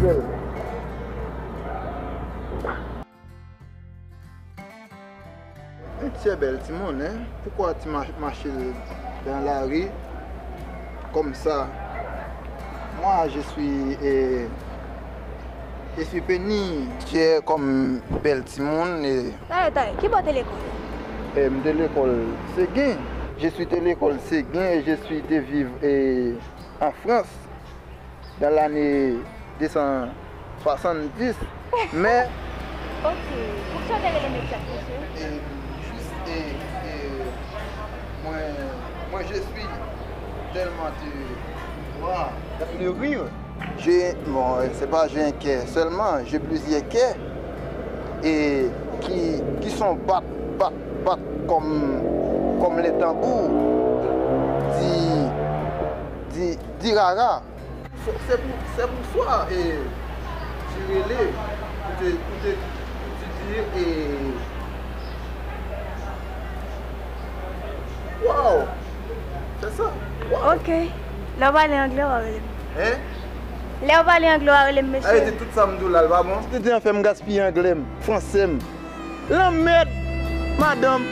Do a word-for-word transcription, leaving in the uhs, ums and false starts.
Un très bel timoun, hein? Pourquoi tu ma- marches dans la rue comme ça? Moi, je suis, eh, je suis béni. Fier comme bel timoun. Eh. Tayo, tayo, ki bò te lekòl? Eh, m te lekòl Seguin. Je suis de l'école Seguin et je suis de vivre, eh, en France dans l'année deux cent soixante-dix, mais... Ok. Pou ki sa w te rele m egzakteman, mesye? Et juste, et, et moi, moi, je suis tellement de joie, de rire. J'ai, bon, c'est pas j'ai un cœur seulement, j'ai plusieurs cœurs et qui, qui sont bat, bat, bat comme, comme les tambours, di, di, di rara. Se pou, se pou sa e ti rele pou te, pou te, pou te di e. Waw! Fè sa. Waw! Ok. Lè w pale anglè, w a rele m. Hein? Lè w pale anglè, w a rele m mesye. Sa vle di tout sa m di w la, l pa bon? Etidyan fè m gaspiye anglè m, fransè m. Lanmèd! Madanm!